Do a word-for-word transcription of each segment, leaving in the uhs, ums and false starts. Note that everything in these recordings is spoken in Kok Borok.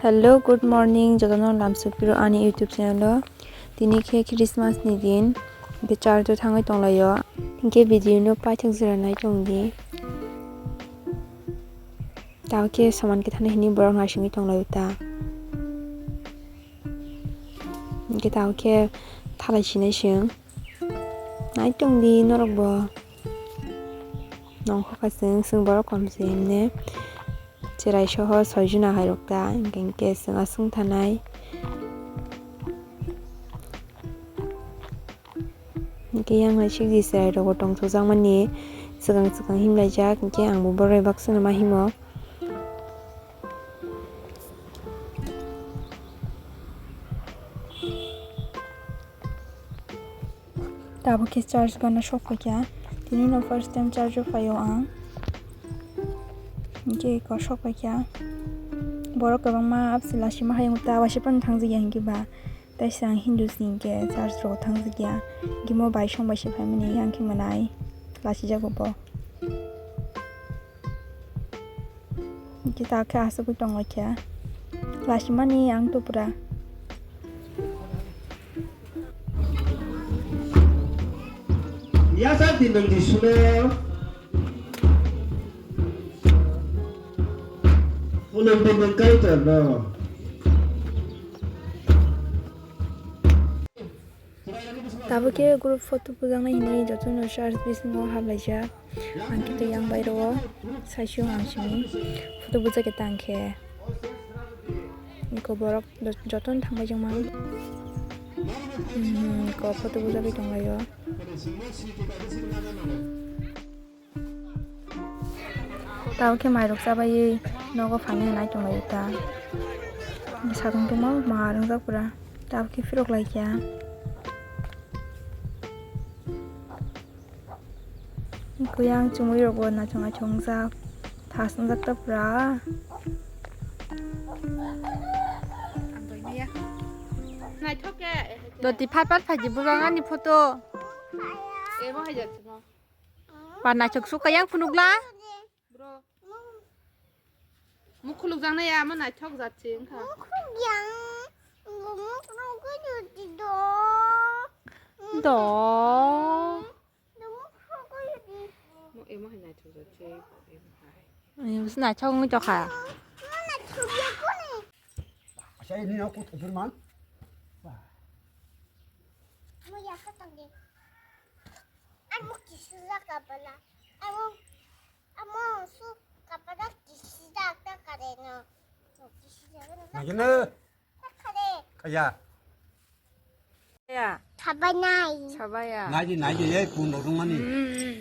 Hello, good morning, jotono lamsok phiro ani YouTube channel o. Tini khe Christmas ni din, hwnkhe church o thangwi tonglaio. Hwnkhe video no paithak jora nai tongdi. Tao khe saman khe thani hini borok naisingwi tonglaio ta. Hwnkhe tao khe thalai sinai sing. Nai tongdi norok bo. Nongkho kha chwng, chwng borok kom se himne. Cherai soho soi jona hai rok ta, hwnkhe hwnkhe chwng aswng thanai. Hwnkhe yang hai sikdi cherai rok bo tongthokjak mani, swkang swkang himlaijak, hwnkhe ang bo borok bai baksa no ma himo. Tabuk khe church gana sok paikha. Tini no first time church o phaio ang. Hwnkhe eko sok paikha. Borok kwbangma abse lachima hai wngkha, ta waisa phano thangjakya hwnkhe ba. Taisa ang Hindu se hwnkhe church rogo thangjakya. Hwnkhe mo bai song bai se phaimani yang khe mwnai. Lachijago bo. Hwnkhe ta khe aswk tongo khe. Lachimani ang tupra. Yasa di nang di suno. Phunum di nang kaitor no. Tabuk khe group photo bujaknai hinwi jotono church bisingo hablaijak. Ang khe tei yang bai rwo saisio ang simi photo bujak khe tang khe. Eko borok jotono thangbai jongma. Hmm, eko photo bujagwi tonglaio. Tao khe mairok chabaiwi nogo phainai nai tonglaio ta. Satung tongma ma ringjak pura. Tao khe phirok laikha. Kuyang chumui rok bo naithok naithok wngjak. Thas wngjak ta pura. Doti phat phat phaidi bujang ani photo. Ba naithok sukha yang phunukla. Bro. Muk khuluk jang nai ya, mo naithok jat se wngkha. Muk khuluk yang, muk khuluk di do. Do. Do muk khuluk di. Mo, emo hai naithok jat se, emo hai. Emo se naithok wngwi tokha. Mo naithok ya kuni. Asa ini aku tidur man. Mo ya khatang de. Amo kisi jaka bala. Amo, amo su kapada kisi jaka kare no. Kisi jaka no. Nagina. Kare. Kaya. Ya. Sabai nai. Sabai ya. Naidi, naidi, eh, pun dong mani. Hmm.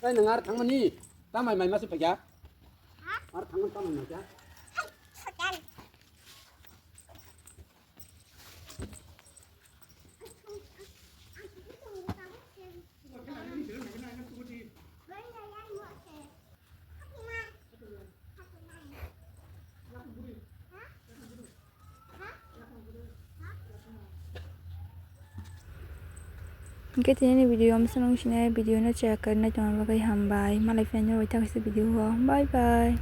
Tei nwng ar thangmani, ta mai mai ma se phaikha? Ar thangmani ta mai mai kha? Hwnkhe tini ni video o bwswk nung sinai video no check khe nai tongna bagwi hambai. Malai phai nai bai thang kaisa video o. Bye bye.